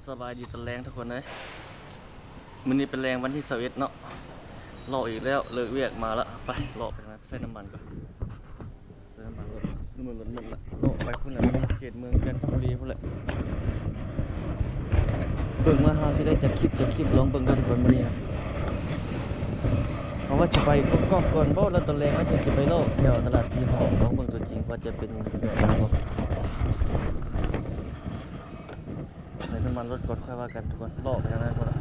ສະບາຍດີຕອນແລງທຸກຄົນເອີຍ. ມື້ນີ້ເປັນແລງວັນທີຊາວເອັດເນາະ. ເລາະອີກແລ້ວ, ເລີກວຽກມາລະ. ໄປເລາະໄປທາງນັ້ນ, ໃສ່ນ້ຳມັນກ່ອນ. ໃສ່ນ້ຳມັນລົດ, ນ້ຳມັນລົດໝົດລະ. ເລາະໄປພຸ້ນລະ, ເຂດເມືອງຈັນທະບູລີພຸ້ນແຫຼະ. ເບິ່ງວ່າເຮົາຊິໄດ້ຈັກຄລິບ, ຈັກຄລິບ, ລອງເບິ່ງເດີທຸກຄົນມື້ນີ້ນະ. ເຮົາວ່າຊິໄປກອກໆກ່ອນບໍ ແລ້ວຕອນແລງເຮົາຈຶ່ງຊິໄປເລາະແຖວຕະຫຼາດສີຫອມ. ລອງເບິ່ງຕົວຈິງວ່າຈະເປັນແບບໃດບໍ. ໃສ່ນ້ຳມັນລົດກ່ອນ ຄ່ອຍວ່າກັນທຸກຄົນ. ເລາະໄປທາງນັ້ນພຸ້ນລະ.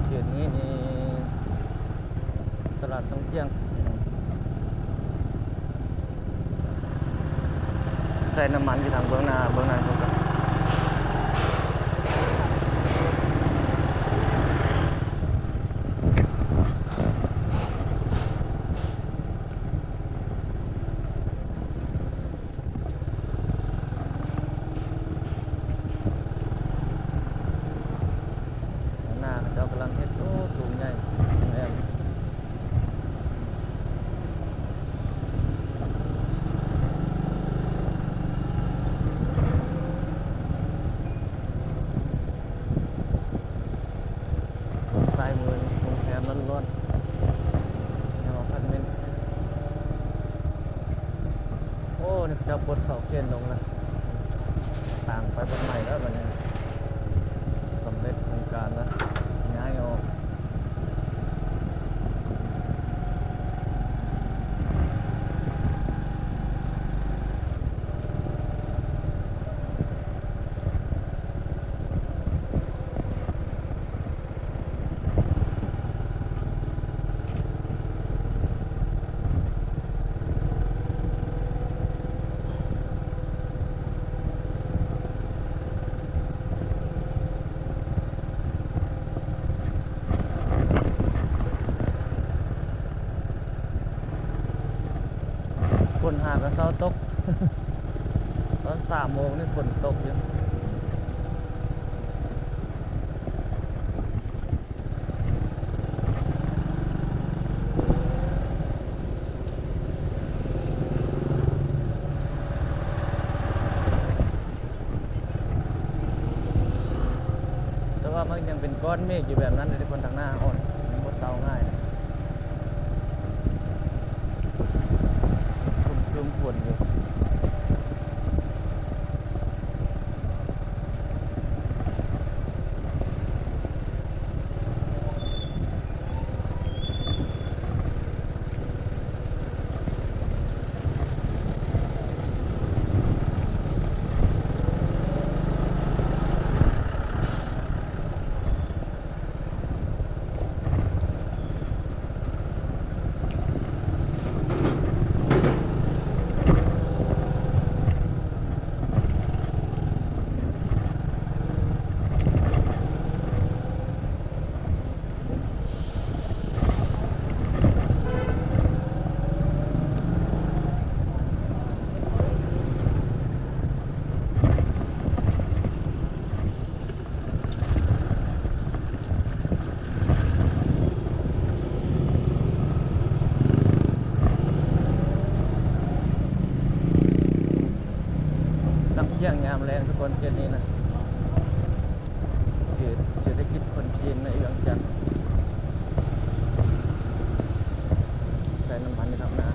ເຂດນີ້ນີ້ ຕະຫຼາດຊອງຈຽງ. ໃສ່ນ້ຳມັນຢູ່ທາງເບື້ອງໜ້າເບື້ອງນັ້ນພຸ້ນ. ຂ້າງໜ້າເຂົາເຈົ້າກຳລັງເຮັດ, ໂອ້ ສູງໃຫຍ່. ຊ້າຍມືນີ້ໂຮງແຮມລ້ວນໆ ແນວອາພາດເມັນ. ໂອ້ ນີ້ເຂົາເຈົ້າປົດເສົາເຂນລົງລະ, ຕາງໄປບ່ອນໃໝ່ແລ້ວບັດນີ້. ສຳເລັດໂຄງການລະ, ຍ້າຍອອກ. ຝົນຫາກະເຊົາຕົກ, ຕອນສາມໂມງນີ້ຝົນຕົກຢູ່. ແຕ່ວ່າມັນຍັງເປັນກ້ອນເມກຢູ່ແບບນັ້ນເດ້ ຄົນທາງໜ້າອ່ອນ, ຍັງບໍ່ເຊົາງ່າຍ, ຄຶ້ມໆຝົນຢູ່. ຫຼັງທ່ຽງຍາມແລງທຸກຄົນ ເຂດນີ້ນະ ເຂດເສດຖະກິດຄົນຈີນໃນວຽງຈັນ. ໃສ່ນ້ຳມັນຢູ່ທາງໜ້າ.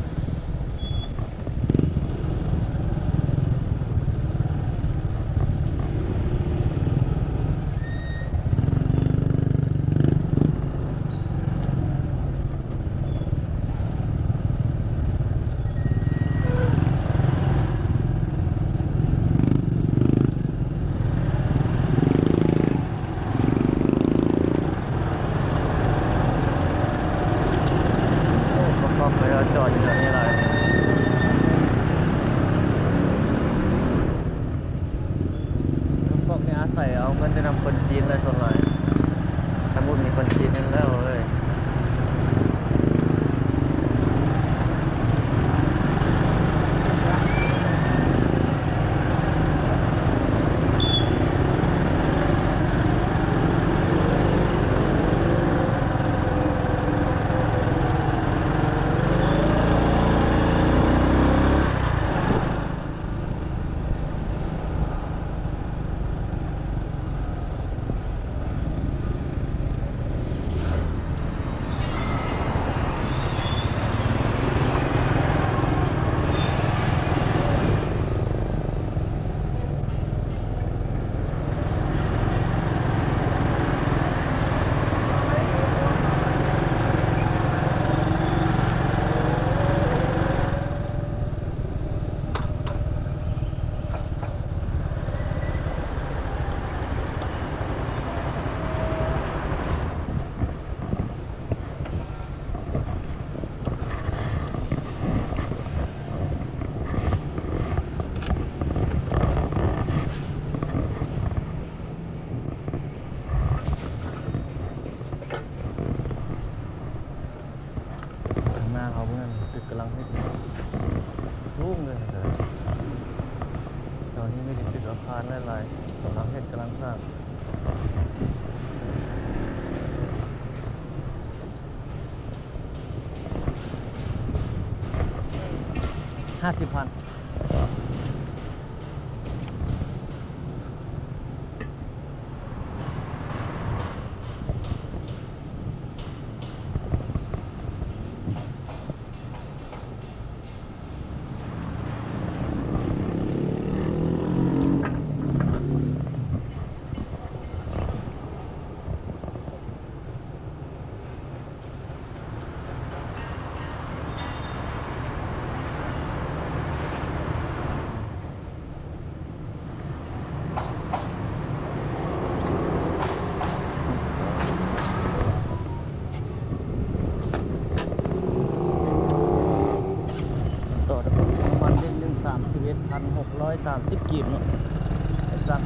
ໂອ້ ກະກອກເຂົາເຈົ້າຈອດຢູ່ແຖວນີ້ຫຼາຍ. ກະກອກນີ້ອາໄສເອົາເງິນແຕ່ນຳຄົນຈີນແຫຼະສ່ວນຫຼາຍ, ຖ້າບໍ່ມີຄົນຈີນແມ່ນແລ້ວເອີຍ. ໜ້າເຮົາເບິ່ງນັ້ນ ຕຶກກຳລັງເຮັດຢູ່ ສູງເລີຍ. ແຖວນີ້ມີແຕ່ຕຶກອາຄານຫຼາຍໆ ກຳລັງເຮັດ ກຳລັງສ້າງ. ຫ້າສິບພັນ. ຕໍ່ ນ້ຳມັນລິດໜຶ່ງ ສາມສິບເອັດພັນຫົກຮ້ອຍສາມສິບກີບເນາະ ໄອ້ສັດ.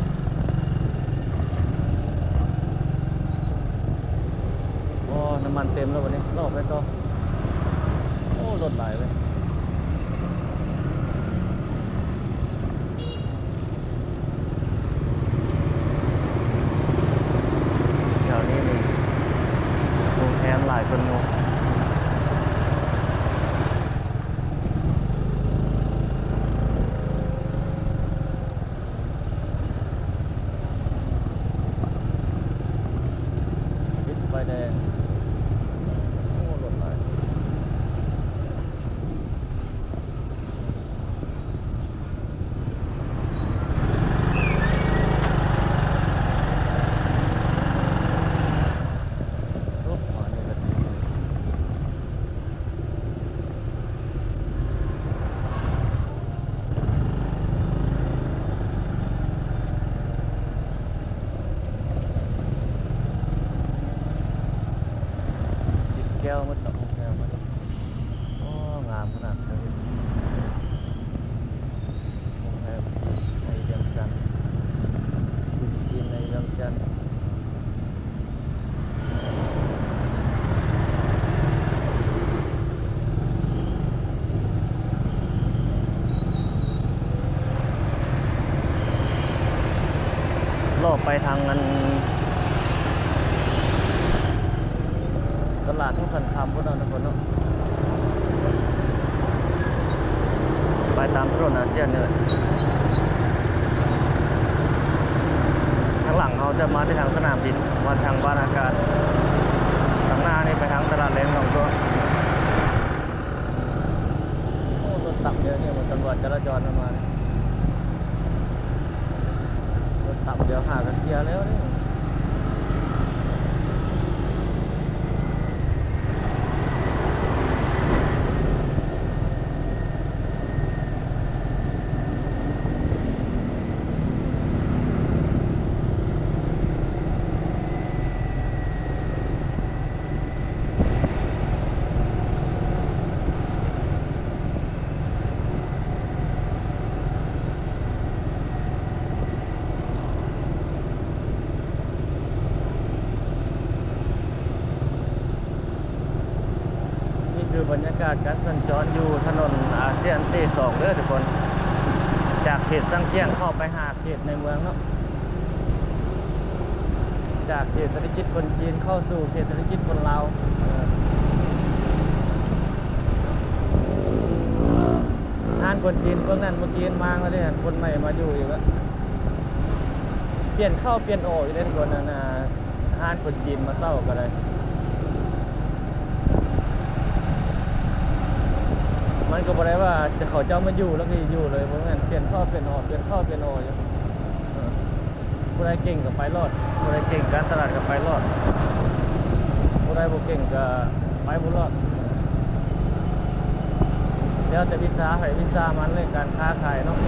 ໂອ້ ນ້ຳມັນເຕັມແລ້ວບັດນີ້ ລອກໄປຕໍ່. ໂອ້ ລົດຫຼາຍເວີຍ. ແຖວນີ້ນີ້ໂຮງແຮມຫຼາຍກວ່າໝູ່. ຕິດໄຟແດງ. ໂອ້ ລົດຫຼາຍ. ໂອ້ ອັນນີ້ກໍ ຕິດແກ້ວໝົດເນາະ ໂຮງແຮມມັນ. ໂອ້ ງາມຂະໜາດເລີຍ ໂຮງແຮມໃນວຽງຈັນ ເມືອງຈີນໃນວຽງຈັນ. ເລາະໄປທາງອັນ ຕະຫຼາດທົ່ງສັນຄຳພຸ້ນເນາະ ທຸກຄົນເນາະ ໄປຕາມຖະໜົນອາຊຽນນີ້ແຫຼະ. ທາງຫຼັງເຮົາຈະມາແຕ່ທາງສະໜາມບິນ ມາທາງບ້ານອາກາດ, ທາງໜ້ານີ້ໄປທາງຕະຫຼາດແລງໜອງດ້ວງ. ໂອ້ ລົດຕຳເດີນີ້ ຕຳຫຼວດຈະລາຈອນເພິ່ນວ່າ ລົດຕຳດຽວຫາກະເຄຍແລ້ວເດ້. ນີ້ຄືບັນຍາກາດການສັນຈອນຢູ່ຖະໜົນອາຊຽນເຕສອງເດີທຸກຄົນ, ຈາກເຂດຊັງຈຽງເຂົ້າໄປຫາ ເຂດໃນເມືອງເນາະ, ຈາກເຂດເສດຖະກິດຄົນຈີນເຂົ້າສູ່ເຂດເສດຖະກິດຄົນລາວ. ຮ້ານຄົນຈີນພວກນັ້ນເມື່ອກີ້ມາແລ້ວເດ້, ຄົນໃໝ່ມາຢູ່ອີກແລ້ວ. ປ່ຽນເຂົ້າປ່ຽນອອກຢູ່ເດ້ທຸກຄົນ, ອັນນ່າ ຮ້ານຄົນຈີນມາເຊົ່າກໍໄດ້. ມັນກໍບໍ່ໄດ້ວ່າຈະເຂົາເຈົ້າມາຢູ່ແລ້ວກໍຢູ່ເລີຍ, ບໍ່ແມ່ນ, ປ່ຽນເຂົ້າປ່ຽນອອກ ປ່ຽນເຂົ້າປ່ຽນອອກຢູ່. ເອີ ຜູ້ໃດເກັ່ງກໍໄປລອດ, ຜູ້ໃດເກັ່ງການຕະຫຼາດກໍໄປລອດ, ຜູ້ໃດບໍ່ເກັ່ງກໍໄປບໍ່ລອດ. ແລ້ວແຕ່ວິຊາໃຜວິຊາມັນເລື່ອງການຄ້າຂາຍເນາະ. ໂ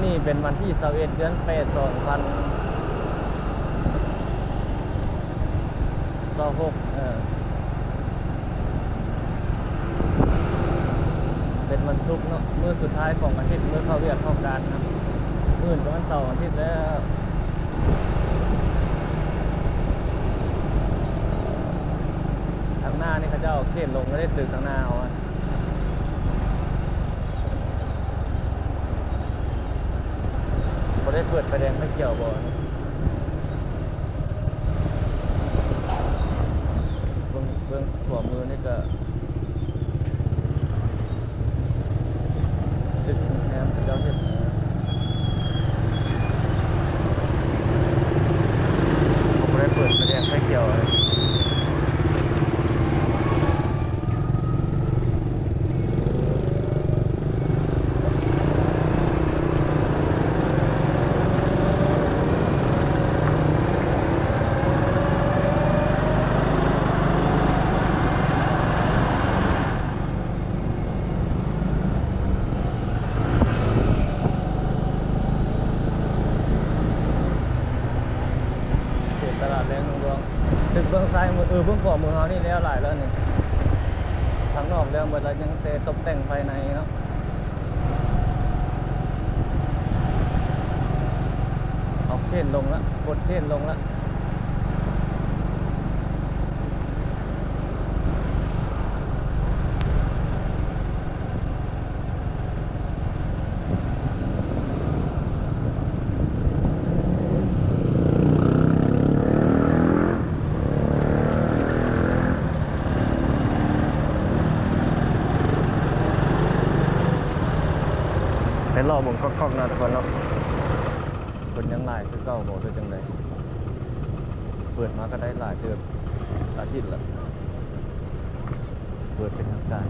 ນີ້ເປັນວັນທີຊາວເອັດ ເດືອນແປດ ສອງພັນຊາວຫົກ ເອີ ເປັນວັນສຸກເນາະ ມື້ສຸດທ້າຍຂອງອາທິດ ມື້ເຂົ້າວຽກເຂົ້າການນະ ມື້ອື່ນກໍວັນເສົາ ວັນອາທິດແລ້ວ. ທາງໜ້ານີ້ເຂົາເຈົ້າເຂດລົງແລ້ວເດ້ ຕຶກທາງໜ້າເຮົາອະ. ບໍ່ໄດ້ເປີດໄຟແດງໄຟຂຽວບໍ່? ເບິ່ງ ເບິ່ງຂວາມືນີ້ກະຕຶກແຮມເຂົາເຈົ້າເຮັດ ເຂົາບໍ່ໄດ້ເປີດໄຟແດງໄຟຂຽວ. ເຂດຕະຫຼາດແດງດວງ ຕຶກເບື້ອງຊ້າຍມື ເອີ ເບື້ອງຂວາມືເຮົານີ້ແລ້ວຫຼາຍແລ້ວນີ້ ທາງນອກແລ້ວໝົດແລ້ວ ຍັງແຕ່ຕົບແຕ່ງພາຍໃນເນາະ. ເອົາເຄຣນລົງລະ ກົດເຄຣນລົງລະ. ໄປລໍເບິ່ງກອກໆເນາະທຸກຄົນເນາະ ຄົນຍັງຫຼາຍຄືເກົ່າບໍ່ ຫຼືຈັ່ງໃດ? ເປີດມາກໍໄດ້ຫຼາຍເຕີບ ອາທິດລະ ເປີດເປັນທາງການ.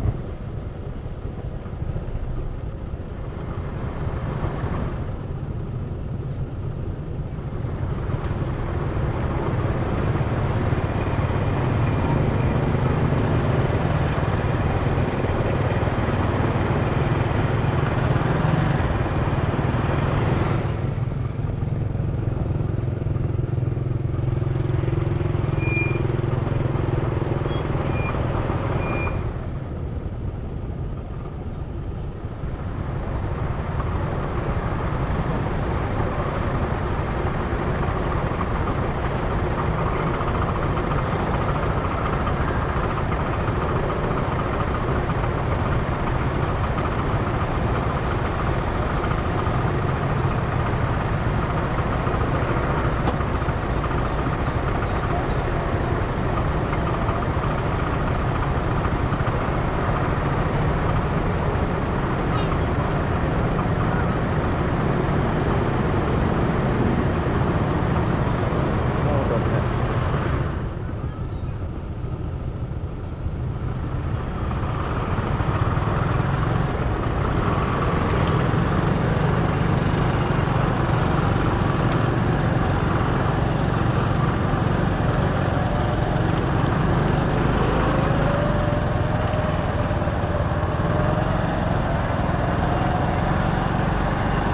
ໂອ້ ດົນແທ້.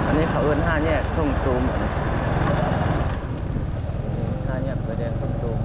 ອັນນີ້ເຂົາເອີ້ນຫ້າແຍກທົ່ງຕູມ. ຫ້າແຍກໄຟແດງຕົ້ນຕູມ.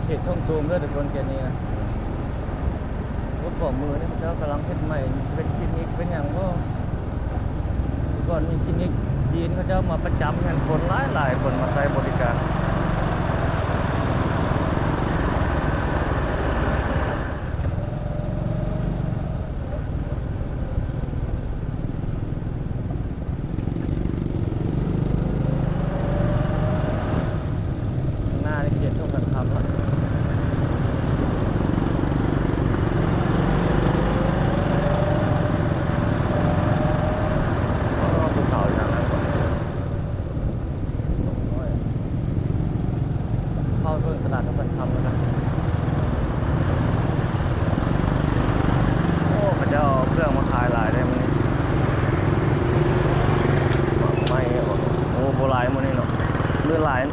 ເຂດທົ່ງຕູມເດີທຸກຄົນ ເຂດນີ້ນະ. ໂອ້ ຂວາມືນີ້ເຂົາເຈົ້າກຳລັງເຮັດໃໝ່ ເປັນຄລີນິກເປັນຫຍັງບໍ່? ແຕ່ກ່ອນມີຄລີນິກຈີນເຂົາເຈົ້າມາປະຈຳຫັ້ນ ຄົນຫຼາຍໆ ຄົນມາໃຊ້ບໍລິການ.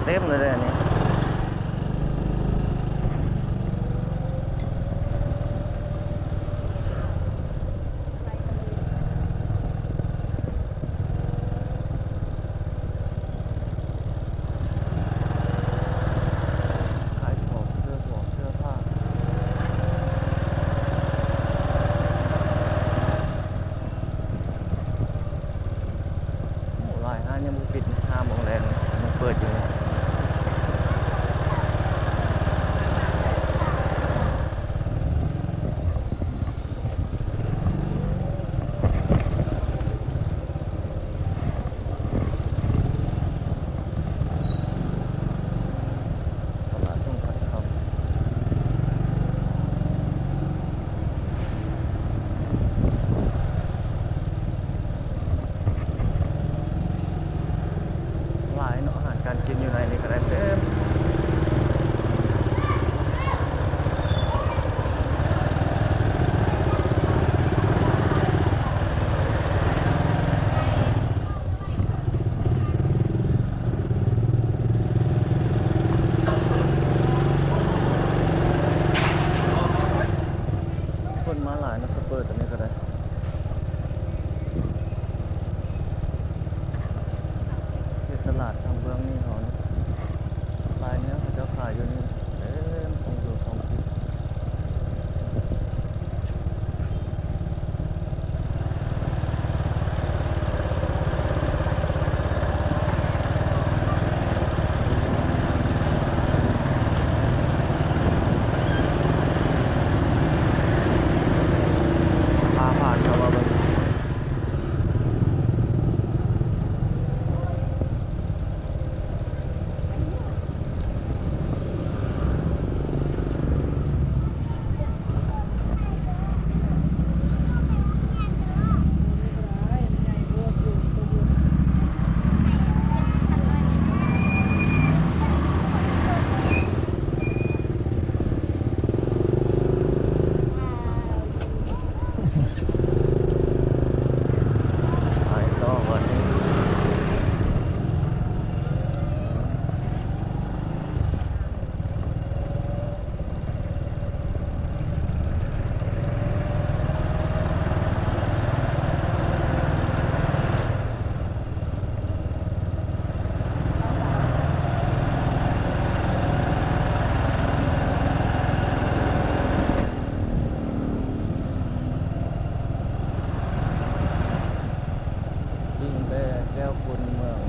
ເຕັມເລີຍເດ້ນີ້. ຂາຍຂອງ ເສື້ອ ຂອງເສື້ອຜ້າ ໂອ້ ຫຼາຍຮ້ານຍັງບໍ່ປິດ ຫ້າໂມງແລງຍັງເປີດຢູ່. ຕະຫຼາດດົງຂັນຄຳ ຫຼາຍເນາະ ອາຫານການກິນຢູ່ໃນນີ້ກະໄດ້ເຕັມ. ຄົນມາຫຼາຍເນາະ ກະເປີດອັນນີ້ກະໄດ້. ເຂດຕະຫຼາດທາງເບື້ອງນີ້ເຮົານີ້ ຫຼາຍແນວເຂົາເຈົ້າຂາຍຢູ່ນີ້ ເຕັມຂອງຢູ່ຂອງກິນ. ພາຜ່ານເຂົ້າມາເບິ່ງ. ໄປຕໍ່ບັດນີ້. ປີ້ງແບ້ແກ້ວຄຸນເມືອງ.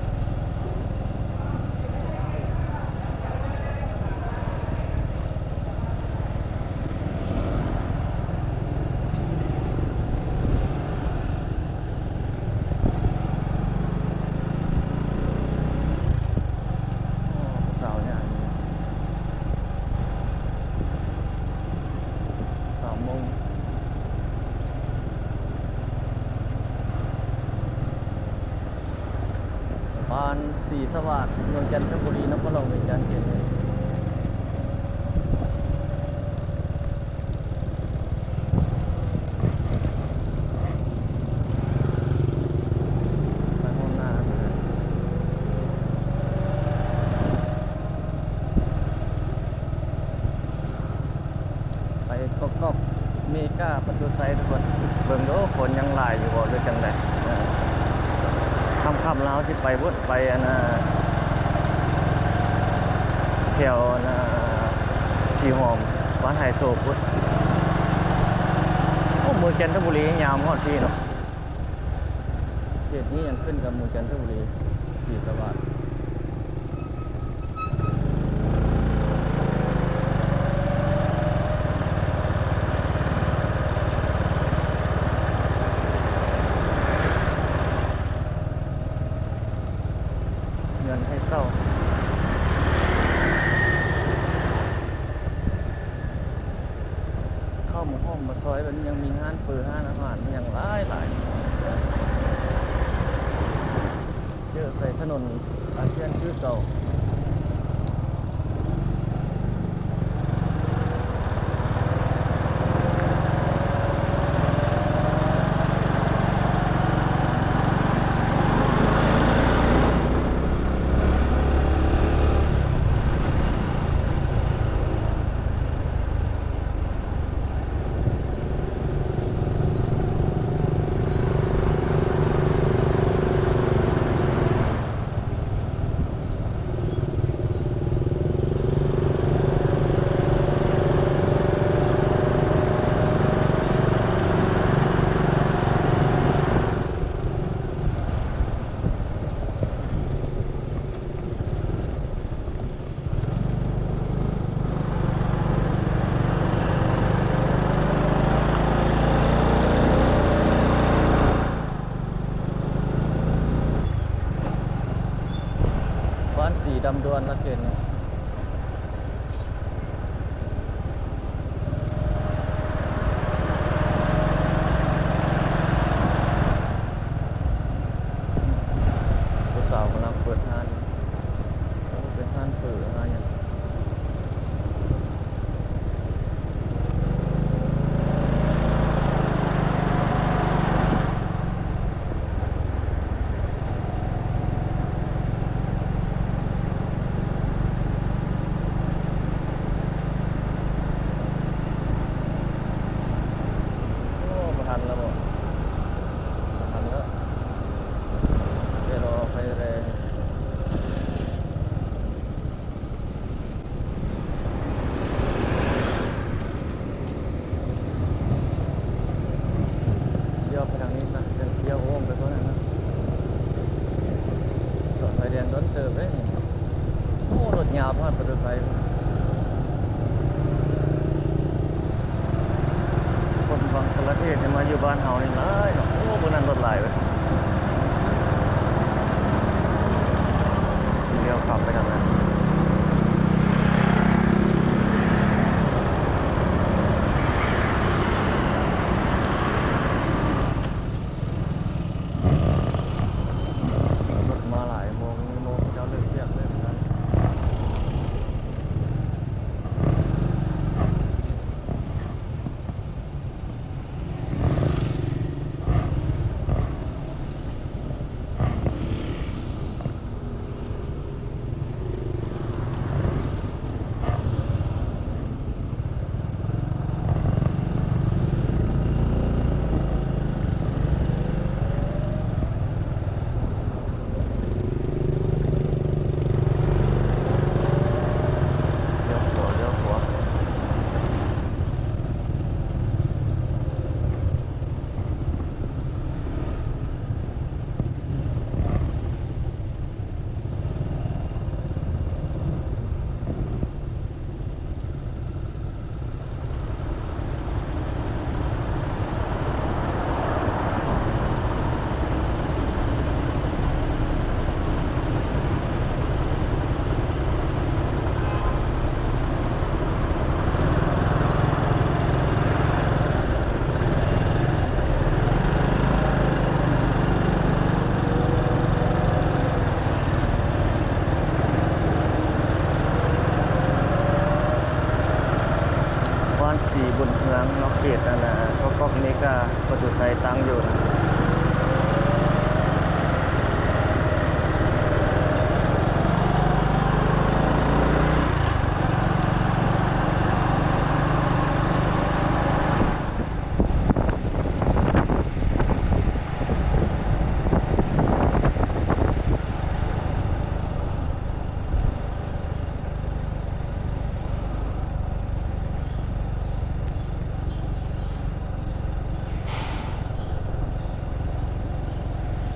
ໂອ້ ຜູ້ສາວຍ່າງຢູ່ ສາມໂມງ. ບ້ານສີສະຫວາດ ເມືອງຈັນທະບູລີ ນະຄອນຫຼວງວຽງຈັນ ເຂດນີ້. ໄປຮອດໜ້າເລີຍ. ໄປກອກໆ ເມກາປະຕູໄຊທຸກຄົນ. ເບິ່ງດູ ຄົນຍັງຫຼາຍຢູ່ບໍ່ ຫຼືຈັ່ງໃດ? ຄ່ຳໆ ລາວຊິໄປພຸ້ນ ໄປອັນນ່າ ແຖວອັນນ່າ ສີຫອມ ບ້ານໄຮໂຊພຸ້ນ. ໂອ້ ເມືອງຈັນທະບູລີຍາມຮອດພີ້ເນາະ. ເຂດນີ້ຍັງຂຶ້ນກັບເມືອງຈັນທະບູລີ ສີສະຫວາດ. ເຮືອນໃຫ້ເຊົ່າ. ເຂົ້າມາຮ່ອມມາຊອຍ ມັນຍັງມີຮ້ານເຝີ ຮ້ານອາຫານ ມັນຍັງຫຼາຍໆ. ເຈີໃສ່ຖະໜົນອາຊຽນຄືເກົ່າ. ເ ຮ້ານສີດຳດ່ວນລະເຂດນີ້ ຜູ້ສາວກຳລັງເປີດຮ້ານ ໂອ້ ເປັນຮ້ານເຝີຮ້ານຫຍັງ. ໂອ້ ບໍ່ທັນແລ້ວບໍ? ບໍ່ທັນແລ້ວ ດຽວລໍໄຟແດງ. ລ້ຽວໄປທາງນີ້ຊະ ຈັ່ງລ້ຽວໂຄ້ງໄປພຸ້ນນະ. ຈອດໄຟແດງດົນເຕີບເດ້ນີ້. ໂອ້ ລົດຍາວຮອດປະຕູໄຊ. ຄົນບັງກະລາເທດນີ້ມາຢູ່ບ້ານເຮົານີ້ຫຼາຍເນາະ. ໂອ້ ເບິ່ງນັ້ນລົດຫຼາຍເວີຍ. ລ້ຽວຂັບໄປທາງນັ້ນ. ລົດມາຫຼາຍໂມງ ມີໂມງເຂົາເຈົ້າເລີກວຽກເລີຍເນາະ. ລ້ຽວຂວາ ລ້ຽວຂວາ. ບ້ານສີບຸນເຮືອງເນາະ ເຂດອັນນ່າ ກອກໆ ເມກາ ປະຕູໄຊຕັ້ງຢູ່ນະ.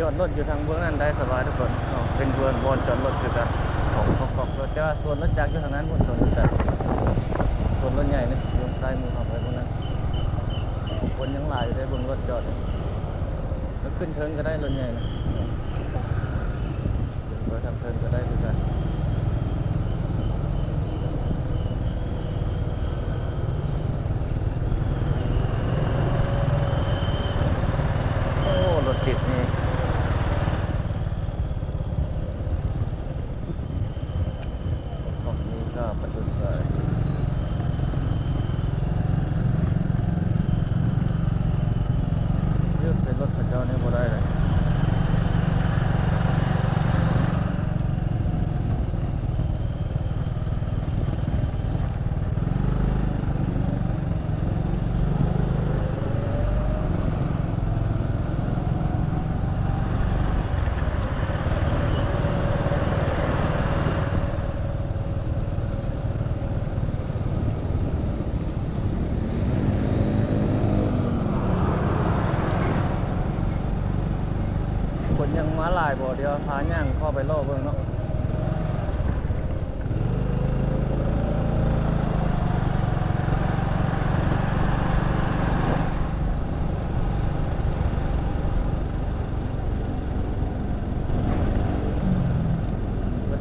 ຈອດລົດຢູ່ທາງເບື້ອງນັ້ນໄດ້ສະບາຍທຸກຄົນເນາະ ເປັນບ່ອນ ບ່ອນຈອດລົດຄືກັນ ຂອງ ຂອງ ຂອງລົດ ແຕ່ວ່າສວນລົດຈັກຢູ່ທາງນັ້ນພຸ້ນ ສວນລົດຈັກ ສວນລົດໃຫຍ່ນີ້ຢູ່ທາງຊ້າຍມືເຮົາໄປພຸ້ນນະ. ຄົນຍັງຫຼາຍຢູ່ເດ້ ເບິ່ງລົດຈອດ ແລ້ວຂຶ້ນເທິງກໍໄດ້ລົດໃຫຍ່ນະ ຂຶ້ນໄປທາງເທິງກໍໄດ້ຄືກັນ. ໂອ້ ລົດຕິດນີ້. ຂອງມີກາປະຕູໄຊ ເລືອກໃສ່ລົດເຂົາເຈົ້ານີ້ບໍ່ໄດ້ເລີຍ. ຄົນຍັງມາຫຼາຍບໍ່? ດຽວພາຍ່າງເຂົ້າໄປເລາະເບິ່ງເນາະ. ມັນ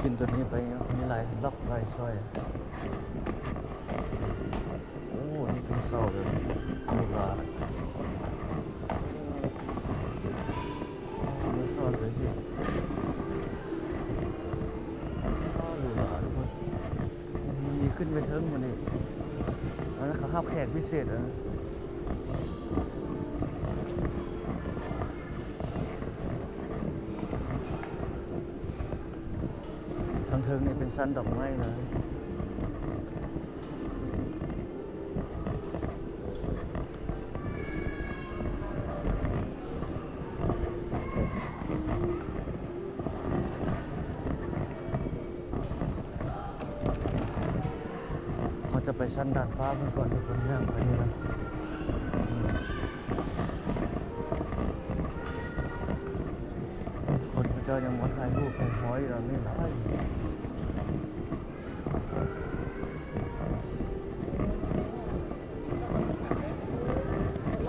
ຂຶ້ນຕົວນີ້ໄປ ມີຫຼາຍລັອກຫຼາຍຊອຍ. ໂອ້ ນີ້ເປັນເສົາແບບບູຮານ ມີຊອຍໃສ່ເຮັດ ອໍ ຫຼູຫຼາທຸກຄົນ. ມີຂຶ້ນໄປເທິງໝົດນີ້ ອັນນັ້ນເຂົາຮັບແຂກພິເສດ ອັນນັ້ນ. ທາງເທິງນີ້ເປັນຊັ້ນດອກໄມ້ເລີຍ. ເຮົາຈະໄປຊັ້ນດາດຟ້າເພິ່ນກ່ອນ ທຸກຄົນ ຍ່າງໄປນີ້ນະ. ຄົນເຂົາເຈົ້າຍັງມາຖ່າຍຮູບ ຖ່າຍຫອຍຢູ່ ນີ້ຫຼາຍ.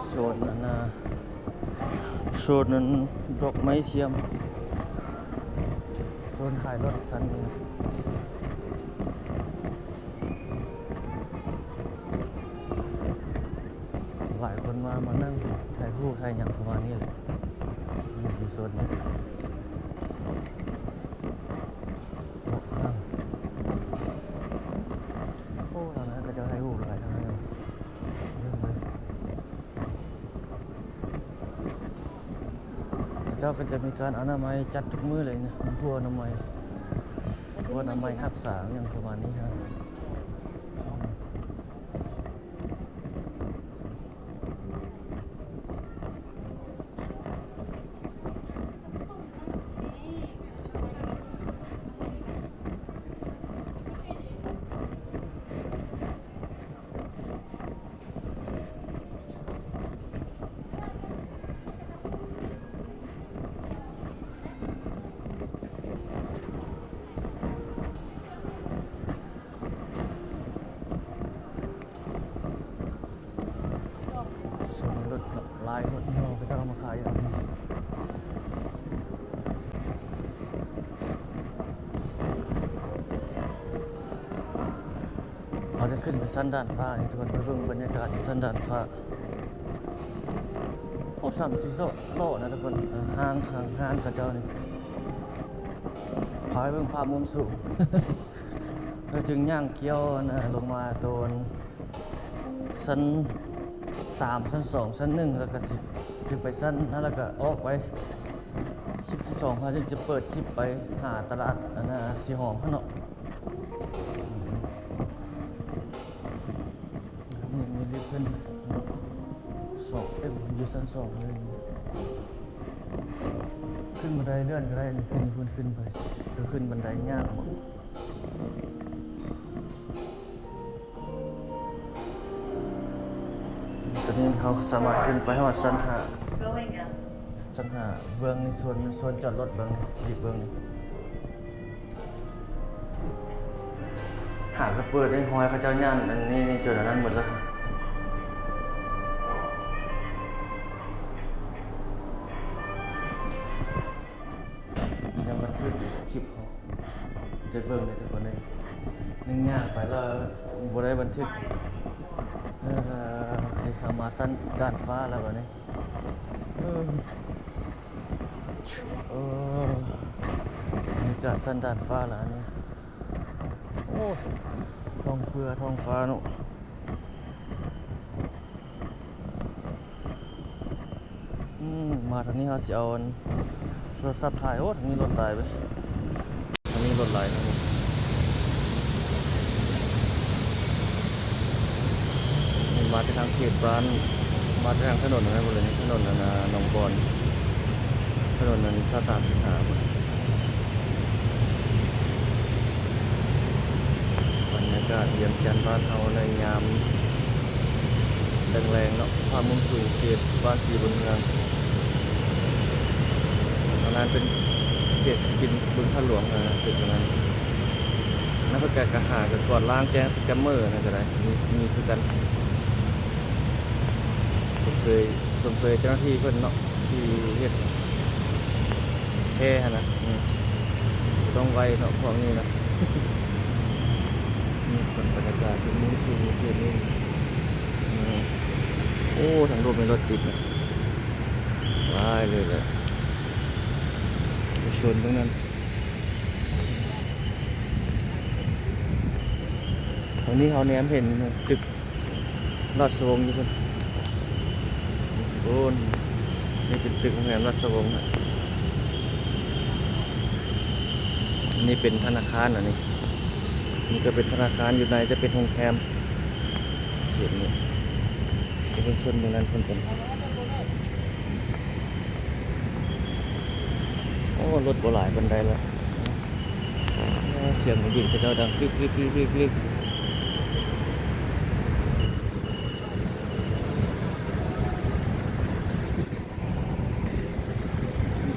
ໂຊນອັນນ່າ ໂຊນນັ້ນດອກໄມ້ທຽມ ໂຊນຂາຍລົດຊັ້ນນີ້ນະ. ຫຼາຍຄົນມາ ມານັ່ງຖ່າຍຮູບຖ່າຍຫຍັງປະມານນີ້ແຫຼະ ຢູ່ ຢູ່ໂຊນນີ້. ໂອ້ ຫ້າງ ໂອ້ ທາງນັ້ນເຂົາເຈົ້າຖ່າຍຮູບຫຼາຍທາງນັ້ນ ເບິ່ງ ເບິ່ງ ເຂົາເຈົ້າກໍຈະມີການອະນາໄມຈັດທຸກມື້ເລີຍນະ ມີຜູ້ອະນາໄມ ຜູ້ອະນາໄມຮັກສາຫຍັງປະມານນີ້ນະ. ໂຊນລົດເນາະ ຫຼາຍລົດເນາະ ເຂົາເຈົ້າເອົາມາຂາຍຢູ່ນີ້. ເຮົາໄດ້ຂຶ້ນໄປຊັ້ນດາດຟ້ານີ້ ທຸກຄົນ ໄປເບິ່ງບັນຍາກາດທີ່ຊັ້ນດາດຟ້າ. ໂອ້ ສ່ຳຊິເຊາະເລາະນະ ທຸກຄົນ ເອີ ຫ້າງ ທາງຮ້ານເຂົາເຈົ້ານີ້ ພາໄປເບິ່ງພາບມຸມສູງ. ເອີ ຈຶ່ງຍ່າງກ່ຽວອັນ ເອີ ລົງມາໂຕນຊັ້ນສາມ ຊັ້ນສອງ ຊັ້ນໜຶ່ງ ແລ້ວກໍຊິ ຈຶ່ງໄປຊັ້ນນັ້ນ ແລ້ວກໍອອກໄປ ຄລິບທີສອງ ເຮົາຈຶ່ງຈະເປີດຄລິບໄປຫາຕະຫຼາດອັນນ່າ ສີຫອມຫັ້ນເນາະ. ນີ້ມີລິບຂຶ້ນສອງ ເອີ ຢູ່ຊັ້ນສອງເລີຍ ຂຶ້ນບັນໄດເລື່ອນກໍໄດ້ ນີ້ຂຶ້ນ ຂຶ້ນ ຂຶ້ນໄປ ຄືຂຶ້ນບັນໄດຍາກ. ຕອນນີ້ເຮົາສາມາດຂຶ້ນໄປຮອດຊັ້ນຫ້າ ຊັ້ນຫ້າ ເບື້ອງນີ້ ໂຊນ ໂຊນຈອດລົດ ເບື້ອງນີ້ ອີກເບື້ອງນີ້ ຫາກະເປີດໃຫ້ຮອຍເຂົາເຈົ້າຍ່າງອັນນີ້ນີ້ ຈົນອັນນັ້ນໝົດແລ້ວ ຍັງບັນທຶກຢູ່ຄລິບເຮົາ ຈະເບິ່ງເດີທຸກຄົນເດີ ຍັງຍ່າງໄປແລ້ວບໍ່ໄດ້ບັນທຶກ ເອີ ເຮົາມາຊັ້ນດາດຟ້າແລ້ວບັດນີ້ ເອີ ເອີ ມາຈອດຊັ້ນດາດຟ້າແລ້ວອັນນີ້ ໂອ້ ທ້ອງເຟືອທ້ອງຟ້າເນາະ. ອືມ ມາທາງນີ້ເຮົາຊິເອົາອັນໂທລະສັບຖ່າຍ ໂອ້ ທາງນີ້ລົດຫຼາຍເວີຍ ທາງນີ້ລົດຫຼາຍ ທາງນີ້ ນີ້ມາຈາກທາງເຂດບ້ານ ມາຈາກທາງຖະໜົນອັນນັ້ນເບິດເລີຍ ຖະໜົນອັນນ່າ ໜອງບອນ ຖະໜົນອັນຊາວສາມສິບຫ້າພຸ້ນ. ບັນຍາກາດວຽງຈັນບ້ານເຮົາໃນຍາມແລງໆເນາະ ພາບມຸມສູງເຂດບ້ານສີບຸນເຮືອງ ອັນນັ້ນເປັນເຂດເສດຖະກິດບຶງທາດຫຼວງນະ ເປັນອັນນັ້ນ ອັນນັ້ນເພິ່ນກະ ກະຫາກະກວາດລ້າງແຈ້ງສະແກມເມີນັ້ນກະໄດ້ ມີ ມີຄືກັນ ຊົມເຊີຍ ຊົມເຊີຍເຈົ້າໜ້າທີ່ເພິ່ນເນາະ ທີ່ເຮັດແພຫັ້ນນະ ອືມ ຕ້ອງໄວເນາະພວກນີ້ນະ. ນີ້ເປັນບັນຍາກາດທີ່ມຸ້ງສູ່ເຂດນີ້. ອືມ ໂອ້ ທາງລົມນີ້ລົດຕິດນະ ຫຼາຍເລີຍແຫຼະ ໄປຊົນເບິ່ງນັ້ນ. ທາງນີ້ເຮົາແນມເຫັນຕຶກ ລາຊະວົງຢູ່ພຸ້ນ. ໂອ້ ນີ້ເປັນຕຶກໂຮງແຮມລາຊະວົງນະ. ອັນນີ້ເປັນທະນາຄານ ອັນນີ້ ນີ້ກໍເປັນທະນາຄານ ຢູ່ໃນຈະເປັນໂຮງແຮມ. ເຂດນີ້ ໄປເບິ່ງຊົນເບິ່ງນັ້ນເພິ່ນເປັນ ໂອ້ ລົດບໍ່ຫຼາຍປານໃດລະ. ສຽງລົດເຂົາເຈົ້າດັງກຶກໆໆ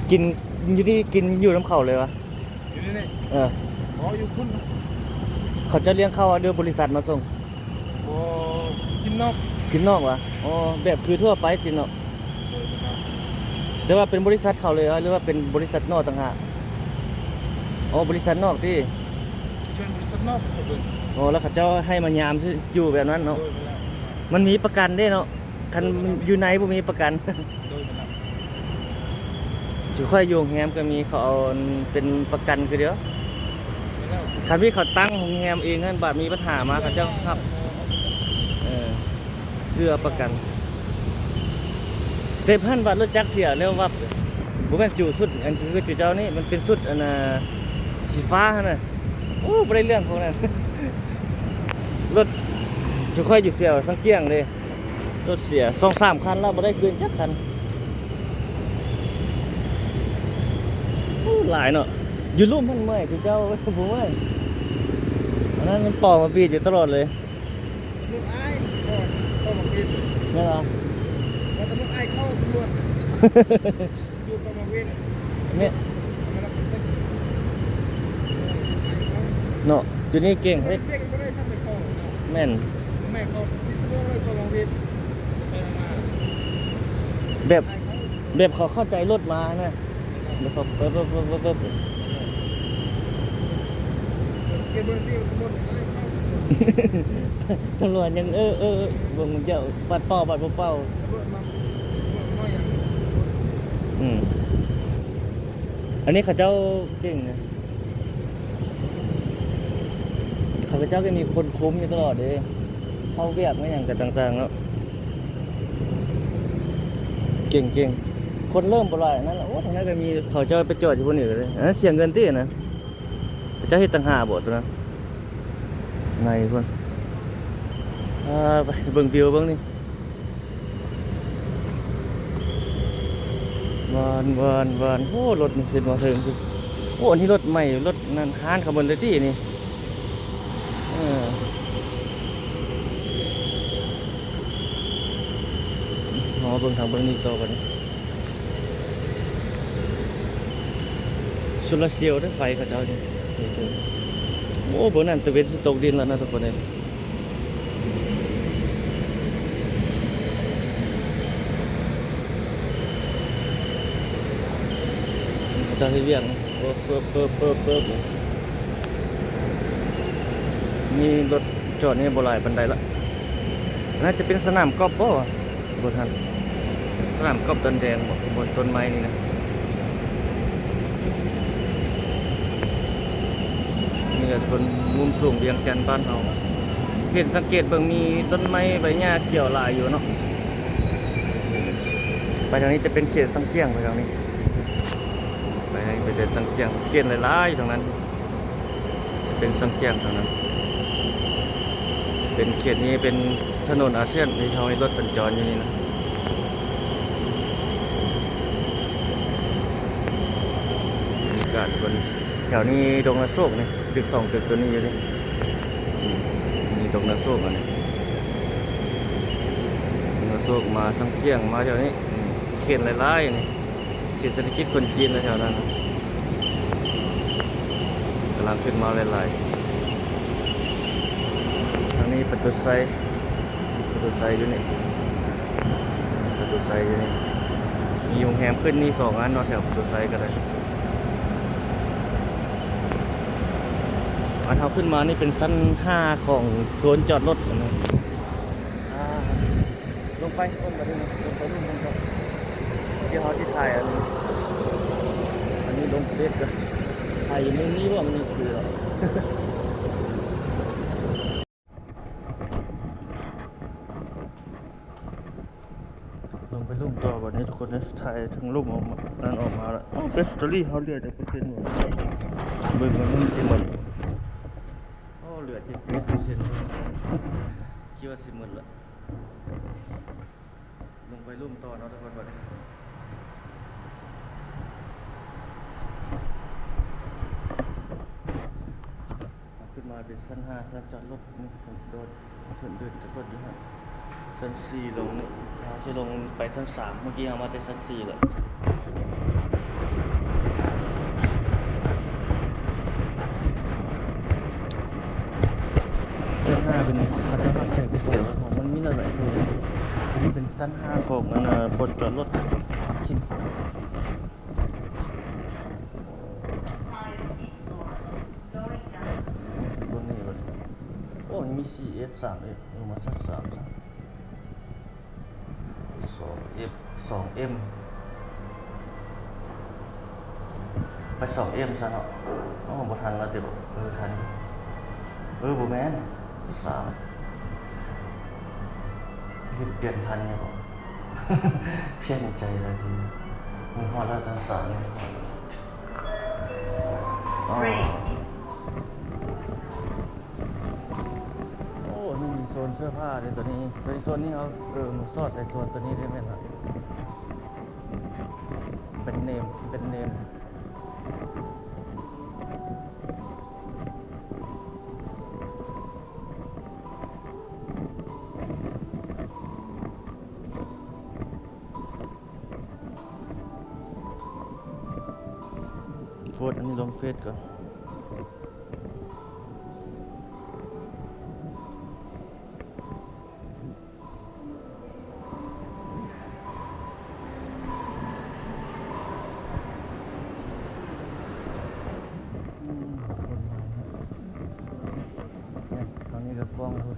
ໆ. ກິນຢູ່ນີ້ ກິນຢູ່ນຳເຂົາເລີຍວະ? ຢູ່ນີ້ນີ້? ເອີ ບໍ່ ຢູ່ພຸ້ນ. ເຂົາເຈົ້າລ້ຽງເຂົ້າ ຫຼືບໍລິສັດມາສົ່ງ? ບໍ່ ກິນນອກ. ກິນນອກວະ? ອໍ ແບບຄືທົ່ວໄປຊີ້ເນາະ. ໂດຍ ແຕ່ວ່າເປັນບໍລິສັດເຂົາເລີຍ ຫຼືວ່າເປັນບໍລິສັດນອກຕ່າງຫາກ? ອໍ ບໍລິສັດນອກຕິ? ເປັນບໍລິສັດນອກເຂົາເບິ່ງ. ອໍ ແລ້ວເຂົາເຈົ້າໃຫ້ມາຍາມຢູ່ແບບນັ້ນເນາະ. ໂດຍ ແມ່ນແລ້ວ. ມັນມີປະກັນເດ້ເນາະ ຄັນຢູ່ໃນບໍ່ມີປະກັນ. ໂດຍ ແມ່ນແລ້ວ. ຄືຂ້ອຍຢູ່ໂຮງແຮມກໍມີ ເຂົາເອົາເປັນປະກັນຄືດຽວ. ແມ່ນແລ້ວ. ຄັນມີເຂົາຕັ້ງໂຮງແຮມເອງຫັ້ນ ບາດມີບັນຫາມາ ເຂົາເຈົ້າຮັບ ເອີ ເຊື່ອປະກັນ. ແຕ່ພັນບາດລົດຈັກເສຍແລ້ວວັບ. ບໍ່ແມ່ນຈູຊຸດ ອັນຄືຈູເຈົ້ານີ້ ມັນເປັນຊຸດ ອັນນ່າ ສີຟ້າຫັ້ນນະ. ໂອ້ ບໍ່ໄດ້ເລື່ອງພວກນັ້ນ. ລົດຈຸຂ້ອຍຢູ່ແຖວສັງກຽງເດ້ ລົດເສຍສອງສາມຄັນແລ້ວ ບໍ່ໄດ້ຄືນຈັກຄັນ. ໂອ້ ຫຼາຍເນາະ. ຢູ່ລຸ່ມຫັ້ນເມື່ອຍ ຄືເຈົ້າບໍ່ເມື່ອຍ. ອັນນັ້ນມັນເປົ່າມາບີດຢູ່ຕະຫຼອດເລີຍ. ຕຳຫຼວດອ້າຍ ເຂົ້າ ເຂົ້າມາບີດ. ແມ່ນບໍ່? ວ່າຕຳຫຼວດອ້າຍເຂົ້າ ຕຳຫຼວດ ຢູ່ປະມາເວນ ແມ່ນ ເນາະ. ຈຸດນີ້ເກັ່ງເດ້. ເບຣກບໍ່ໄດ້ຊ້ຳ ໄປເຂົ້າເນາະ. ແມ່ນ ແມ່ເຂົ້າສີ່ຊົ່ວໂມງເລີຍ ປະມາເວນ ໄປມາ. ແບບ ແບບເຂົາເຂົ້າໃຈລົດມານະ ແບບເຂົາເປີບໆໆໆ. ເກັບເບິ່ງທີ່ຕຳຫຼວດ ຕຳຫຼວດຍັງ ເອີ ເອີ ເບິ່ງເຈົ້າ ບັດເປົ່າ ບັດບໍ່ເປົ່າ. ອືມ ອັນນີ້ເຂົາເຈົ້າເກັ່ງນະ ເຂົາເຈົ້າກໍມີຄົນຄຸມຢູ່ຕະຫຼອດເດ້ ເຂົ້າວຽກມາຫຍັງກໍຕ່າງໆເນາະ. ເກັ່ງໆ ຄົນເລີ່ມບໍ່ຫຼາຍນັ້ນລະ. ໂອ້ ທາງນັ້ນກໍມີ ເຂົາເຈົ້າໄປຈອດຢູ່ພຸ້ນອີກເດ້. ອັນນັ້ນເສຍເງິນຕິ ອັນນັ້ນ ເຂົາເຈົ້າເຮັດຕ່າງຫາກບໍ ໂຕນັ້ນ ໃນພຸ້ນ. ອ່າ ໄປເບິ່ງວິວເບິ່ງນີ້ ວານ ວານ ວານ. ໂອ້ ລົດນີ້ຂຶ້ນມາເທິງພຸ້ນ. ໂອ້ ອັນນີ້ລົດໃໝ່ ລົດນັ້ນ ຮ້ານເຂົາເບິດເລີຍຕິນີ້. ເອີ ເຮົາມາເບິ່ງທາງເບິ່ງນີ້ຕໍ່ບັດນີ້. ໂຊລາເຊວເດ້ ໄຟເຂົາເຈົ້ານີ້. ໂອ້ ເບິ່ງນັ້ນ ຕາເວັນຊິຕົກດິນແລ້ວນະທຸກຄົນເອີຍ. ເຂົາເຈົ້າເຮັດວຽກ ເປີບໆໆໆ ນີ້ລົດຈອດນີ້ບໍ່ຫຼາຍປານໃດລະ. ໜ້າຈະເປັນສະໜາມກອບບໍ່ວະ? ບໍ່ທັນ ສະໜາມກອບດອນແດງບໍ່? ບ່ອນຕົ້ນໄມ້ນີ້ນະ. ນີ້ແຫຼະທຸກຄົນ ມຸມສູງວຽງຈັນບ້ານເຮົາ. ເຫັນສັງເກດເບິ່ງ ມີຕົ້ນໄມ້ໃບຫຍ້າຂຽວຫຼາຍຢູ່ເນາະ. ໄປທາງນີ້ຈະເປັນເຂດສັງກຽງ ໄປທາງນີ້ ໄປທາງນີ້ເປັນແຕ່ສັງກຽງ ເຂດຫຼາຍໆຢູ່ທາງນັ້ນ. ຈະເປັນສັງກຽງທາງນັ້ນ. ເປັນເຂດນີ້ເປັນຖະໜົນອາຊຽນທີ່ເຮົາເຫັນລົດສັນຈອນຢູ່ນີ້ນະ. ບັນຍາກາດທຸກຄົນ ແຖວນີ້ດົງນາໂຊກນີ້ ຕຶກສອງຕຶກໂຕນີ້ຢູ່ນີ້. ອືມ ນີ້ດົງນາໂຊກອັນນີ້ ດົງນາໂຊກ ມາສັງກຽງ ມາແຖວນີ້. ອືມ ເຂດຫຼາຍໆນີ້ ເຂດເສດຖະກິດຄົນຈີນແຖວນັ້ນນະ ກຳລັງຂຶ້ນມາຫຼາຍໆ. ທາງນີ້ປະຕູໄຊ ປະຕູໄຊຢູ່ນີ້ ປະຕູໄຊຢູ່ນີ້. ມີໂຮງແຮມຂຶ້ນນີ້ສອງອັນເນາະ ແຖວປະຕູໄຊກໍໄດ້. ບັນ ອັນເຮົາຂຶ້ນມານີ້ເປັນຊັ້ນຫ້າຂອງໂຊນຈອດລົດນະ. ອ່າ ລົງໄປ ລົງໄປເບິ່ງ ລົງໄປເບິ່ງກ່ອນ ດຽວເຮົາຊິຖ່າຍອັນ ອັນນີ້ລົງເຟສກ່ອນ ຖ່າຍຢູ່ມຸມນີ້ບໍ່ ມັນຄື ລົງໄປລຸ່ມຕໍ່ບັດນີ້ທຸກຄົນເອີຍ ຖ່າຍທັງລຸ່ມອອກມາ ນັ້ນອອກມາລະ. ເອົ້າ ແບັດເຕີຣີເຮົາເຫຼືອຈັກເປີເຊັນວະ ເບິ່ງວ່າມັນຊິໝົດ. ໂອ້ ເຫຼືອເຈັດສິບເອັດເປີເຊັນ ຄິດວ່າຊິໝົດລະ. ລົງໄປລຸ່ມຕໍ່ເນາະທຸກຄົນບັດນີ້ ຂຶ້ນມາເປັນຊັ້ນຫ້າ ຊັ້ນຈອດລົດນີ້ ໂດດ ເຊິ່ງເດີນຈະເປີດຢູ່ຫັ້ນ ຊັ້ນສີ່ລົງນີ້ ເຮົາຊິລົງໄປຊັ້ນສາມ ເມື່ອກີ້ເຮົາມາແຕ່ຊັ້ນສີ່ແຫຼະ. ຊັ້ນຫ້າເປັນ ເຂົາເຈົ້າຮັບແຂກພິເສດ ຂອງມັນມີຫຼາຍໆໂຊນ ອັນນີ້ເປັນຊັ້ນຫ້າຂອງອັນ ບ່ອນຈອດລົດ ເບິ່ງນີ້ເບິ່ງ ໂອ້ ມີສີ່ເອັຟ ສາມເອັຟ ເອີ ມາຊັ້ນສາມຊະ ສອງເອັຟ ສອງເອັມ ໄປສອງເອັມຊະເນາະ. ໂອ້ ບໍ່ທັນລະຕິ ເອີ ທັນ ເອີ ບໍ່ແມ່ນ ສາມ ເຮັດປ່ຽນທັນຢູ່ບໍ່? ປ່ຽນໃຈແລ້ວຊິ ຮອດແລ້ວຊັ້ນສາມນີ້. ອໍ ໂອ້ ນີ້ມີໂຊນເສື້ອຜ້າເດ້ໂຕນີ້ ໂຕນີ້ໂຊນນີ້ເຮົາ ເອີ ໝູຊອດໃສ່ໂຊນໂຕນີ້ໄດ້ແມ່ນລະ ແບຣນເນມ ແບຣນເນມ. ໂພສອັນນີ້ລົງເຟສກ່ອນ. ອືມ ຄົນງາມເນາະ ນີ້ ທາງນີ້ກໍກ້ອງພຸ້ນ.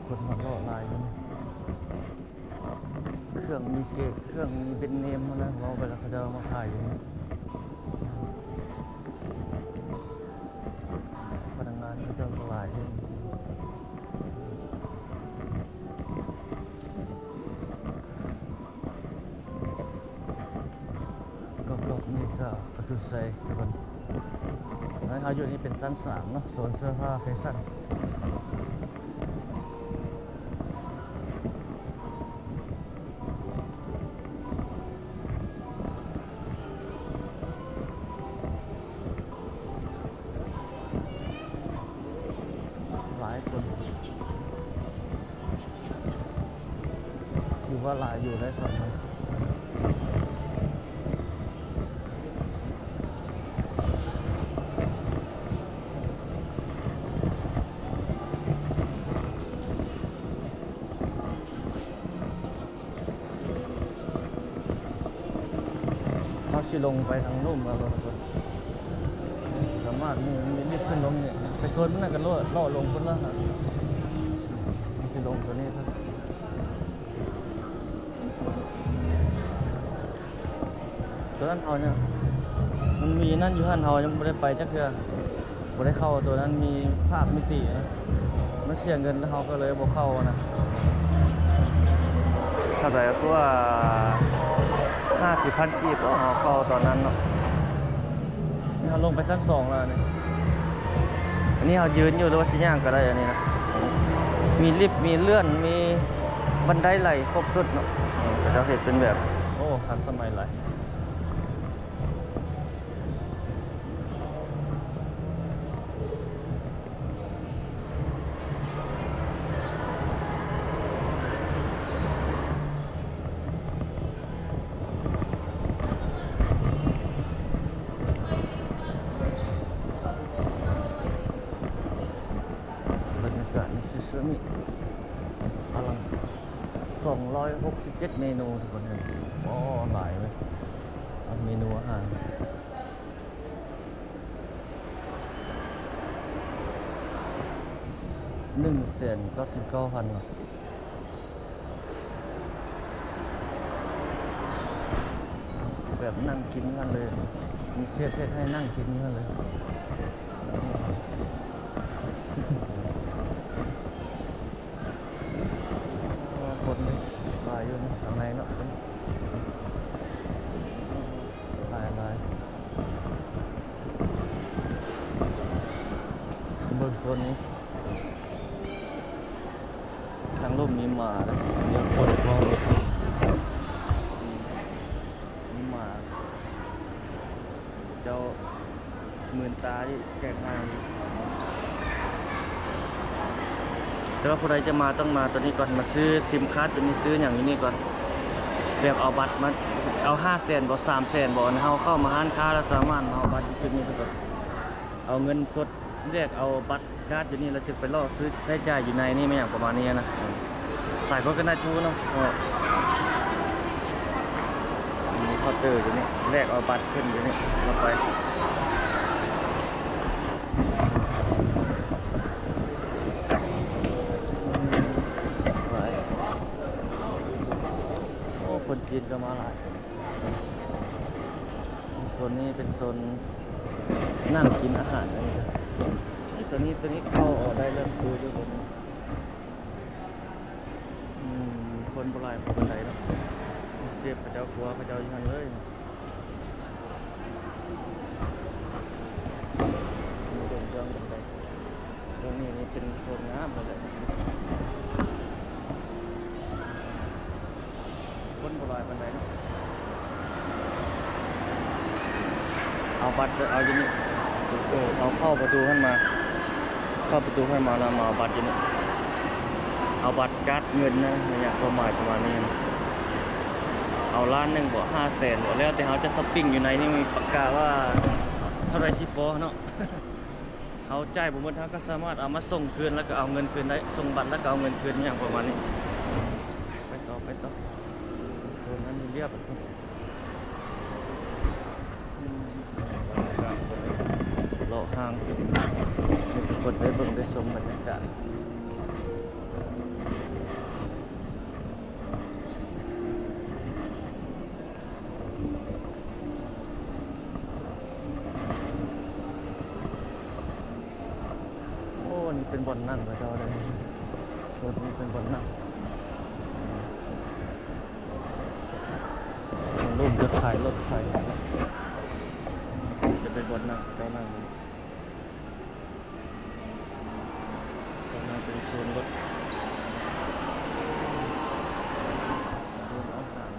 ຄົນມາເລາະຫຼາຍຢູ່ນີ້ ເຄື່ອງມີເກດ ເຄື່ອງມີແບຣນເນມຫັ້ນນະ ເວົ້າໄປແລ້ວເຂົາເຈົ້າເອົາມາຂາຍຢູ່ນີ້ ພະນັກງານເຂົາເຈົ້າກໍຫຼາຍຢູ່. ກອກໆ ນີ້ກໍປະຕູໄຊທຸກຄົນ ເຮົາຢູ່ນີ້ເປັນຊັ້ນສາມເນາະ ໂຊນເສື້ອຜ້າແຟຊັນ. ຫຼາຍຄົນ ຖືວ່າຫຼາຍຢູ່ໄດ໋ສອງມື້. ເຮົາຊິລົງໄປທາງລຸ່ມແລ້ວທຸກຄົນ ສາມາດມີ ມີລິບຂຶ້ນລົງນີ້ ໄປໂຊນນັ້ນກໍເລາະ ເລາະລົງພຸ້ນລະ ເຮົາຊິລົງໂຕນີ້ຊະ. ໂຕນັ້ນເຮົາຍັງ ມັນມີນັ້ນຢູ່ຫັ້ນ ເຮົາຍັງບໍ່ໄດ້ໄປຈັກເທື່ອ ບໍ່ໄດ້ເຂົ້າໂຕນັ້ນ ມີພາບມິຕິນະ ມັນເສຍເງິນ ເຮົາກໍເລີຍບໍ່ເຂົ້ານະ. ເທົ່າໃດກວ່າ ຫ້າສິບພັນກີບ ເຮົາເຂົ້າຕອນນັ້ນເນາະ. ນີ້ເຮົາລົງໄປຊັ້ນສອງແລ້ວນີ້ ອັນນີ້ເຮົາຢືນຢູ່ ຫຼືວ່າຊິຍ່າງກໍໄດ້ ອັນນີ້ນະ ມີລິບ ມີເລື່ອນ ມີບັນໄດໄຫຼ ຄົບຊຸດເນາະ. ເອີ ເຂົາເຈົ້າເຮັດເປັນແບບ ໂອ້ ທັນສະໄໝຫຼາຍ. ນີ້ອະລັງ ສອງຮ້ອຍຫົກສິບເຈັດເມນູທຸກຄົນເອີຍ. ໂອ້ ຫຼາຍເວີຍ ເມນູອາຫານ. ໜຶ່ງແສນເກົ້າສິບເກົ້າພັນເນາະ ແບບນັ່ງກິນຢູ່ຫັ້ນເລີຍ ມີເຊຟເຮັດໃຫ້ນັ່ງກິນຢູ່ຫັ້ນເລີຍ. ຄົນຫຼາຍຢູ່ທາງໃນເນາະ ຫຼາຍໆ. ເບິ່ງໂຊນນີ້ ທາງລຸ່ມມີໝາເດ້ ດຽວຄົນ ມີໝາ ເຈົ້າ ມື່ນຕາອີກ ແກງຫາງອີກ. ແຕ່ວ່າຜູ້ໃດຈະມາ ຕ້ອງມາໂຕນີ້ກ່ອນ ມາຊື້ຊິມຄາດໂຕນີ້ ຊື້ຫຍັງຢູ່ນີ້ກ່ອນ. ແບບເອົາບັດມາ ເອົາຫ້າແສນບໍ່ ສາມແສນບໍ່ ເຮົາເຂົ້າມາຮ້ານຄ້າແລ້ວສາມາດມາເອົາບັດຢູ່ຈຸດນີ້ໄດ້ກ່ອນ ເອົາເງິນສົດ ແລກເອົາບັດກາດຢູ່ນີ້ ແລ້ວຈຶ່ງໄປລໍຊື້ໃຊ້ຈ່າຍຢູ່ໃນນີ້ ແມ່ນຫຍັງປະມານນີ້ນະ. ຫຼາຍຄົນກໍໜ້າຈະຮູ້ເນາະ ເອີ ມີເຄົາເຕີຢູ່ນີ້ ແລກເອົາບັດຂຶ້ນຢູ່ນີ້ ລົງໄປ. ໂອ້ ຄົນຈີນກໍມາຫຼາຍ. ໂຊນນີ້ເປັນໂຊນນັ່ງກິນອາຫານ. ໂຕນີ້ ໂຕນີ້ເຂົ້າອອກໄດ້ເລີຍ ຢູ່ ຢູ່ ອືມ ຄົນບໍ່ຫຼາຍປານໃດເນາະ ເຊຟເຂົາເຈົ້າ ຄົວເຂົາເຈົ້າຢູ່ຫັ້ນເລີຍ. ເບິ່ງເຄື່ອງເປັນໃດ ເລື່ອງນີ້ນີ້ເປັນໂຊນງາມເລີຍແຫຼະ ຄົນບໍ່ຫຼາຍປານໃດເນາະ. ເອົາບັດ ເອົາຢູ່ນີ້ ເອີ ເອົາເຂົ້າປະຕູຫັ້ນມາ ເຂົ້າປະຕູຫັ້ນມາແລ້ວມາເອົາບັດຢູ່ນີ້ ເອົາບັດກາດເງິນນະ ແມ່ນຫຍັງຄວາມໝາຍປະມານນີ້. ເອົາລ້ານໜຶ່ງບໍ່ ຫ້າແສນບໍ່ ແລ້ວແຕ່ເຮົາຈະຊັອບປິງຢູ່ໃນນີ້ ປະກາດວ່າເທົ່າໃດຊິພໍເນາະ. ເຮົາຈ່າຍບໍ່ໝົດ ເຮົາກໍສາມາດເອົາມາສົ່ງຄືນ ແລ້ວກໍເອົາເງິນຄືນໄດ້ ສົ່ງບັດແລ້ວກໍເອົາເງິນຄືນ ຫຍັງປະມານນີ້. ໄປຕໍ່ ໄປຕໍ່ ໂຊນນັ້ນລຽບ ອືມ ເລາະຫ້າງ ໃຫ້ທຸກຄົນໄດ້ເບິ່ງໄດ້ຊົມບັນຍາກາດ. ໂອ້ ນີ້ເປັນບ່ອນນັ່ງເຂົາເຈົ້າເດ້ ໂຊນນີ້ເປັນບ່ອນນັ່ງ ໂຊນຮູມຈະຂາຍລົດຂາຍຫຍັງ ຈະເປັນບ່ອນນັ່ງ ເຈົ້ານັ່ງຢູ່ນີ້. ໂຊນນັ້ນເປັນໂຊນລົດ ໂຊນອາຫານ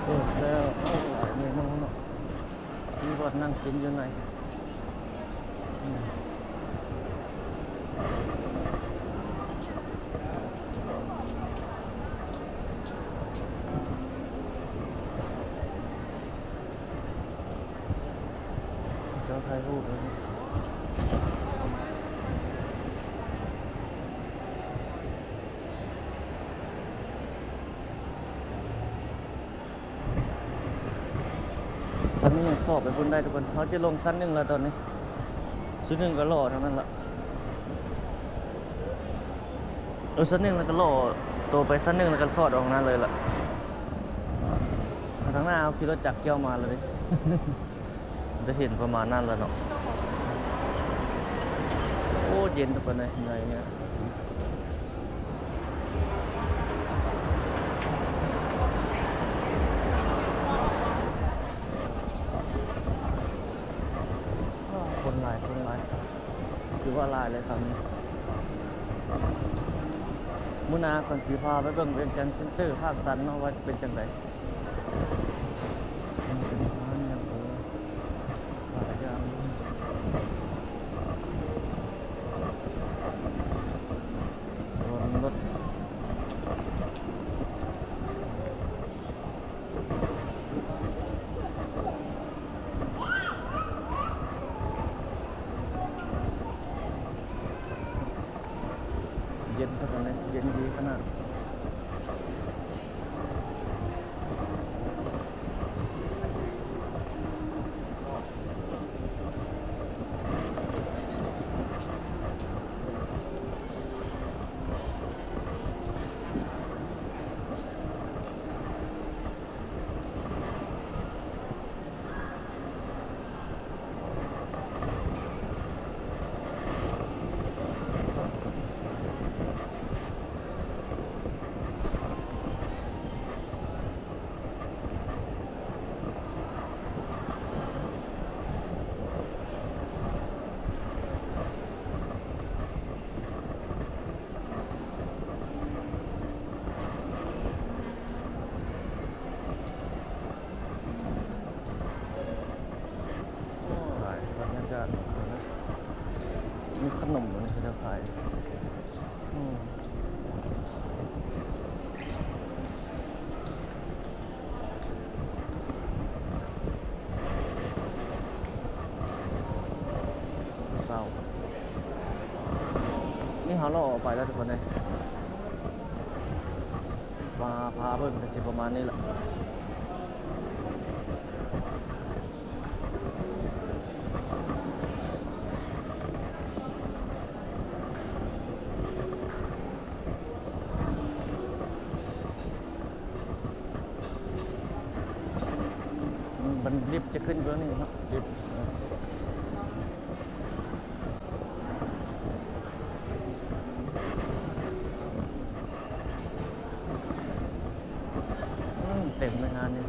ເປີດແລ້ວ ໂອ້ ຫຼາຍເມນູເນາະ. ມີບ່ອນນັ່ງກິນຢູ່ໃນ ອືມ ເຈົ້າຖ່າຍຮູບເລີຍ. ຕອນນີ້ຍັງຊອກໄປພຸ້ນໄດ້ທຸກຄົນ ເຮົາຈະລົງຊັ້ນໜຶ່ງແລ້ວຕອນນີ້ ຊັ້ນໜຶ່ງກໍຫຼໍ່ທັງນັ້ນລະ ເອີ ຊັ້ນໜຶ່ງແລ້ວກໍຫຼໍ່ ໂຕໄປຊັ້ນໜຶ່ງແລ້ວກໍສອດອອກນັ້ນເລີຍລະ ທາງໜ້າເຮົາຂີ່ລົດຈັກກ່ຽວມາແລ້ວເດ້. ໄດ້ເຫັນປະມານນັ້ນແຫຼະເນາະ. ໂອ້ ເຢັນທຸກຄົນເອີຍ ໃນນີ້ ຄົນຫຼາຍ ຄົນຫຼາຍ ຖືວ່າຫຼາຍແລ້ວຊ່ຳນີ້. ມື້ໜ້າຂ້ອຍຊິພາໄປເບິ່ງວຽງຈັນເຊັນເຕີພາກສັນເນາະ ວ່າເປັນຈັ່ງໃດ. ມັນເປັນຮ້ານຫຍັງ ເອີ ຫຼາຍຢ່າງຢູ່ ສວນລົດ. ເຢັນດີຂະໜາດ. ໂອ້ ຫຼາຍບັນຍາກາດເນາະ ມີຂະໜົມອັນນີ້ເຂົາເຈົ້າຂາຍ. ອືມ ເຊົາ ນີ້ເຮົາເລາະອອກໄປແລ້ວທຸກຄົນເອີຍ. ມາພາເບິ່ງກະຊິປະມານນີ້ແຫຼະ. ມັນ ລິບຈະຂຶ້ນເບື້ອງນີ້ເນາະ ລິບ. ອືມ ເຕັມເລີຍງານນີ້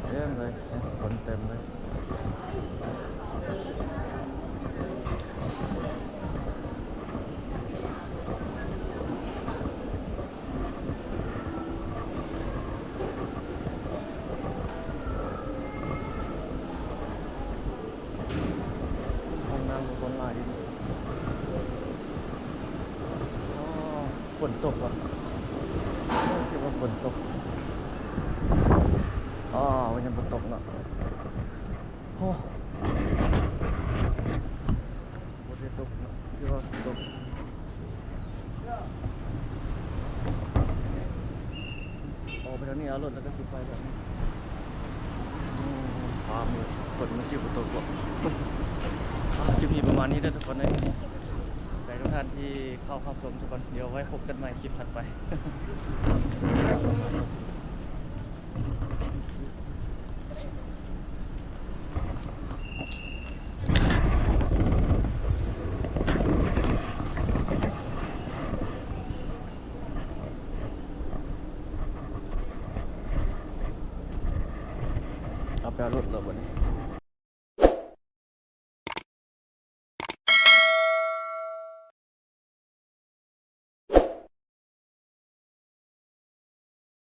ເຕັມເລີຍ ຄົນເຕັມເລີຍ. ຫ້ອງນ້ຳກໍຄົນຫຼາຍຢູ່. ອໍ ຝົນຕົກຫວາ? ຄິດວ່າຝົນຕົກ. ອໍ ມັນຍັງບໍ່ຕົກເນາະ. ໂອ້ ບໍ່ໄດ້ຕົກເນາະ ຄືວ່າຕົກ. ອອກໄປທາງນີ້ ເອົາລົດແລ້ວກໍຊິໄປແບບນີ້. ອືມ ຟ້າມືດ ຝົນມັນຊິບໍ່ຕົກບໍ່? ຄລິບນີ້ປະມານນີ້ເດີທຸກຄົນເອີຍ. ຂອບໃຈທຸກທ່ານທີ່ເຂົ້າຮັບຊົມທຸກຄົນ. ດຽວໄວ້ພົບກັນໃໝ່ຄລິບຖັດໄປ. ເອົາໄປເອົາລົດແລ້ວບັດນີ້.